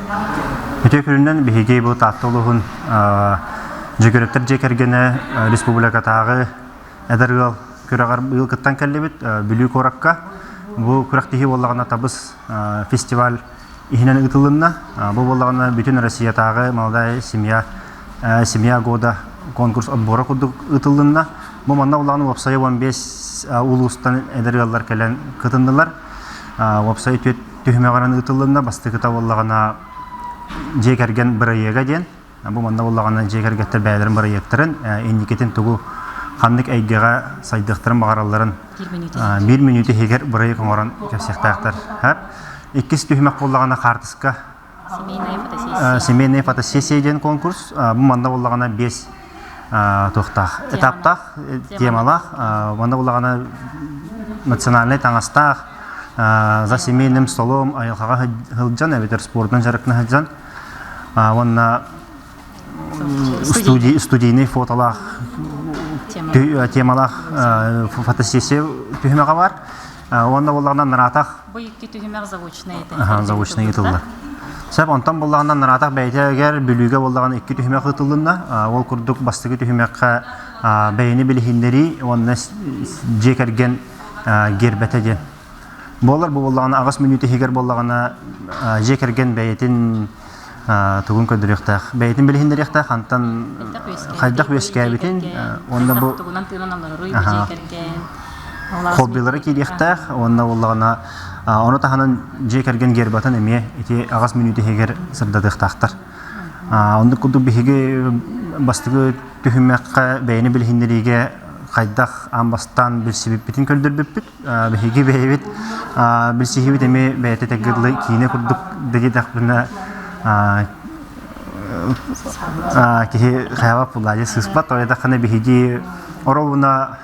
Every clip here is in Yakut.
Үтүө күнүнэн биһиги бу Таатта улууһун Дьөгүөрэптэр дьиэ кэргэнэ республикатааҕы эдэр ыал күрэҕэр быйыл кыттан кэллибит Бүлүү куоракка. Бу күрэхтэһии буоллаҕына Табыс фестиваль иһинэн ыытылынна. Бу буоллаҕына бүтүн Россиятааҕы молодая семья семья года конкурс отбора курдук ыытыллынна. Бу манна буоллаҕына уопсайа 15 улуустан эдэр ыаллар кэлэн кытыннылар. Уопсай түһүмэҕинэн ыытыллынна. Бастакыта буоллаҕына дьиэ кэргэн бырайыага диэн. Бу манна буоллаҕына дьиэ кэргэттэр бэйэлэрин бырайыактарын инникитин тугу ханнык эйгэҕэ сайдыахтарын баҕаралларын биир мүнүүтэ иһигэр бырайыак оҥорон кэпсиэхтээхтэр. Иккис түһүмэх буоллаҕына хаартыска семейная фотосессия диэн конкурс. Бу манна буоллаҕына биэс туохтаах этаптаах темалаах манна буоллаҕына национальнай таҥастаах за семейным столом айылҕаҕа сылдьан эбэтэр спордунан дьарыктана сылдьан уонна студийный фотолаах темалаах фотосессия түһүмэҕэ бар уонна буоллаҕына нараатах Бу икки түһүмэх заочнай этэ. Заочнай ыытыллар. Сөп, онтон буоллаҕына нараатах бэйэтигэр Бүлүүгэ буоллаҕына икки түһүмэх ыытыллынна. Ол курдук бастакы түһүмэххэ бэйэни билиһиннэрии уонна дьиэ кэргэн гербэтэ диэн. Буолар бу буоллаҕына аҕыс мүнүүтэ иһигэр буоллаҕына дьиэ кэргэн бэйэтин тугун көрдөрүөхтээх, бэйэтин билиһиннэриэхтээх, хантан хайдах үөскээбитин уонна бу тугунан тыынан олороруй бу дьиэ кэргэн хоббилара киириэхтээх уонна буоллаҕына ону таһынан дьиэ кэргэн гербатын эмиэ ити аҕыс мүнүүтэ иһигэр сырдатыахтаахтар. Оннук курдук биһиги бастакы түһүмэххэ бэйэни билиһиннэриигэ хайдах аан бастаан билсибиппитин көрдөрбүппүт. Биһиги бэйэбит билсиһибит эмиэ бэйэтэ тэҥҥэ киинэ курдук да диэтэхпинэ киһи хайаҕа пулаайа сыыспат. Тоҕо биһиги оруобуна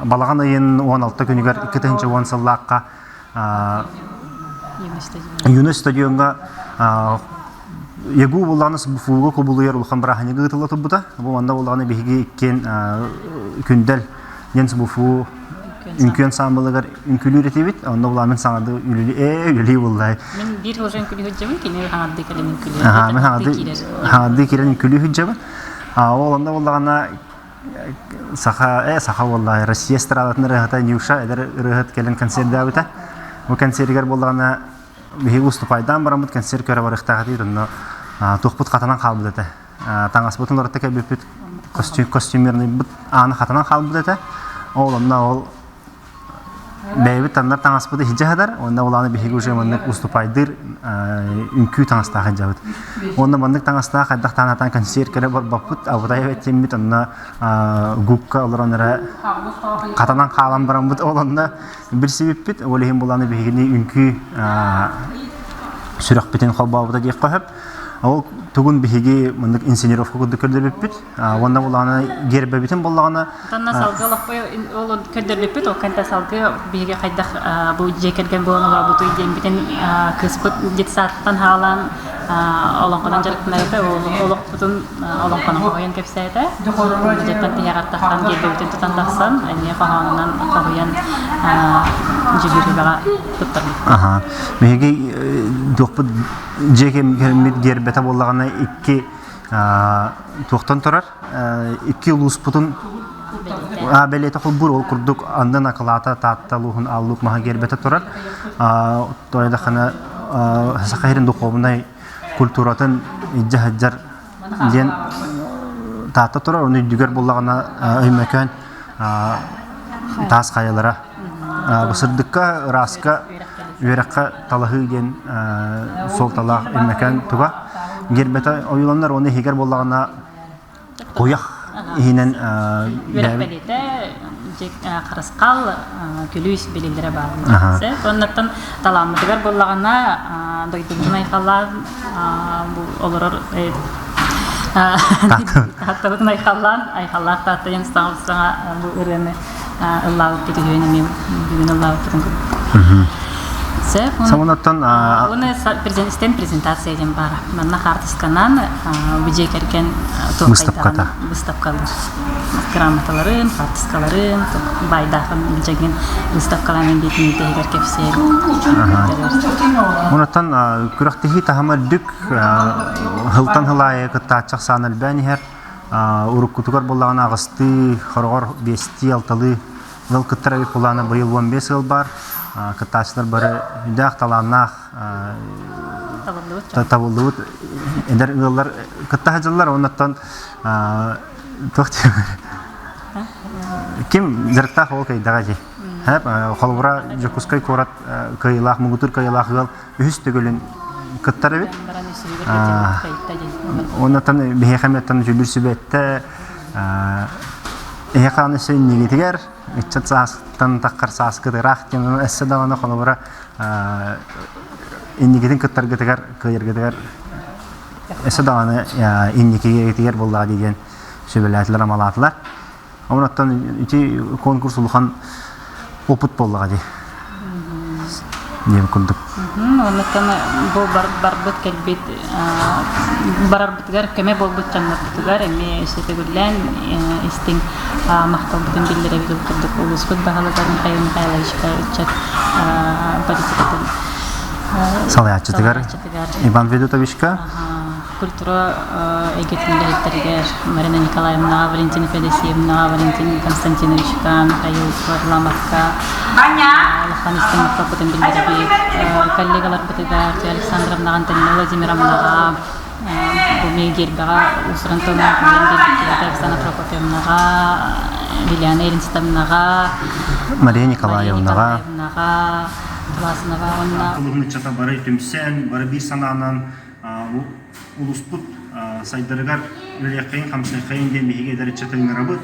балаҕан ыйын 16 күнүгэр 2010 сыллаахха Юность стадиоҥҥа ЯГУ буоллаҕына СБФУ-га кубулуйар улахан бырааһынньыгы ыытылла турбута. Бу манна буоллаҕына биһиги иккиэн Күндэл диэн СБФУ үҥкүү ансаамбылыгар үҥкүүлүүр этибит. Онно буоллаҕына мин саҥарды үлэлии ээ үлэлии буоллай. Мин биир уже үҥкүүлүү сылдьабын, кини хаҥардыы кэлэн үҥкүүлүү. Аха, мин хаҥардыы хаҥардыы киирэн үҥкүүлүү сылдьабын. Ол онно буоллаҕына саха э саха буолла Россия эстрадатын ырыаһыта Нюша эдэр ырыаһыт кэлэн концердаабыта. Бу концеригэр буоллаҕына биһиги уступайдаан бараммыт концерт көрө барыахтаах этибит онно туохпут хатанан хаалбыт этэ. Таҥаспытын уларытта кэлбиппит костюмерныйбыт ааны хатанан хаалбыт этэ. Ол онно ол Бэйэбит таннар таҥаспыты иһдьэ сытар, уонна улааны биһиги уже маннык уступайдыыр үҥкүү таҥастаах илдьэбит. Уонна маннык таҥастаах хайдах таанатаан концерт кэлэ барбаппыт, абытай эбэттиэммит онно губка олорон эрэ хатанан хаалан бараммыт ол онно билсибиппит. Ол иһин булааны биһигини үҥкүү сүрэхпитин холбообута диэххэ сөп. Ол тугун биһиги маннык инсценировка курдук көрдөрбүппүт. Уонна булааны гербэбитин буллаҕына Онтон салгыы олохпо ол көрдөрбүппүт, ол кэнтэ салгыы биһиги хайдах бу дьиэ кэргэн буолан олорбутуй диэнбитин кыыспыт детсадтан хаалан олоҥхонон дьарыктанар олохпутун олоҥхонон хоһуйан кэпсээтэ. Дьэттэн тиһэҕэр тахсан гербэбитин тутан тахсан эмиэ хоһоонунан хоһуйан дьүлүүрүбэҕэ туттарбыт. Аха. Биһиги туохпут дьиэ кэргэммит гербэтэ буоллаҕына икки туохтан турар икки улууспутун бэлиэтэ холбуур ол курдук аннын акылаата Таатта улууһун Аллук маһа гербэтэ турар тоойдаххына Саха сирин духуобунай культуратын илдьэ сылдьар диэн Таатта турар ону үрдүгэр буллаҕына Өймөкөөн таас хайалара сырдыкка ырааска үөрэххэ талаһыы диэн суолталаах Өймөкөөн туга гербэтэ ойууланар уонна иһигэр буоллаҕына куйах иһинэн үөрэх бэлиэтэ харысхал күлүүс билиллэрэ баар оннуттан талааммытыгар буоллаҕына дойдубутун айхаллаан бу олорор Тааттабытын айхаллаан айхаллаах Таатта диэн саҥа бу ырыаны ыллаабыппыт үһүөн эмиэ бүгүн ыллаабыппытын курдук. Сөп. Самонаттан Уонна истэн презентация диэн баара. Манна хаартысканан бу дьиэ кэргэн Выставката. Выставкалар. Грамоталарын, хаартыскаларын, баайдаахын илдьэгин выставкаларын биитин итэһигэр кэпсиэр. Онуттан күрэхтэһии таһыма үрдүк, хылтан хылаайы кыттааччы ахсаана элбээн иһэр. Уруккутугар буоллаҕына аҕыстыы, хороҕор биэстии, алталыы ыал кыттар эбит буоллаҕына быйыл 15 ыал баар. Кыттааччылар бары үдээх талааннаах табыллыбыт эдэр ыаллар кытта сылдьаллар. Оннуттан туох ким дьарыктаах ол кыйдаҕа дии. Холобура Дьокуускай куорат кыайыылаах, муҥутуур кыайыылаах ыал үһүс төгүлүн кыттар эбит. Оннуттан биһиэхэ эмиэттэн дьүүллүүр сүбэттэ эһиэхэ аны өссө иннигитигэр ыччат саастан таххар сааскыт ыраах диэн өссө даҕаны холобура инникитин кыттаргытыгар кыайаргытыгар өссө даҕаны инникигитигэр буоллаҕа дии диэн сүбэлээтилэр амалаатылар. Онон ити конкурс улахан опыт буоллаҕа дии. Диэн курдук. Оннуктан бу барбыт кэлбит барарбытыгар көмө буолбут дьоннорбутугар эмиэ өссө төгүллээн истиҥ махталбытын биллэрэбит ол курдук улууспут баһылыгар Михаил Михайловичка ыччат политикатын салайааччытыгар Иван Федотовичка культура эйгэтин үлэһиттэригэр Марина Николаевнаҕа, Валентина Федосеевнаҕа, Валентин Константиновичка, Михаил Варламовка улахан истиҥ махталбытын биллэрэбит. Коллегаларбытыгар Александровнаҕа, Антонина Владимировнаҕа, бу Мегербэҕэ уус-уран тылынан биэрбиттэрэ Оксана Прокопьевнаҕа, Лилиана Эринстовнаҕа, Мария Николаевнаҕа, Власоваҕа уонна Улуһун ыччата бары түмсэн, бары биир санаанан улууспут сайдарыгар үлэлиэххэйин, хамсыаххайын диэн биһиги эдэр ыччаты ыҥырабыт.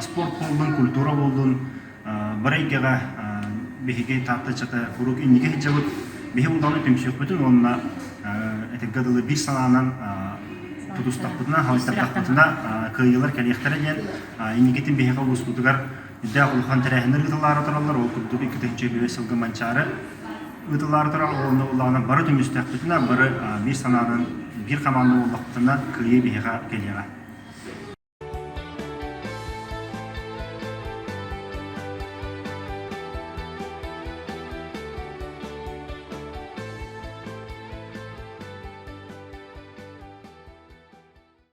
Спорт буоллун, культура буоллун, бары эйгэҕэ биһиги Таатта ыччата куруук инники сылдьабыт. Биһи улахан түмсүөхпүтүн уонна этэргэ дылы биир санаанан тутустахпытына, халыйтардахпытына кыайыылар кэлиэхтэрэ диэн инникитин биһиэхэ улууспутугар үрдээх улахан тэрээһиннэр ыытыллаары тураллар. Ол курдук 2005 сылга Манчаары ыытыллаары турар. Ол онно буоллаҕына бары түмүстэхпитинэ, бары биир санаанан, биир хамаанда буоллахпытына кыайыы биһиэхэ кэлиэҕэ.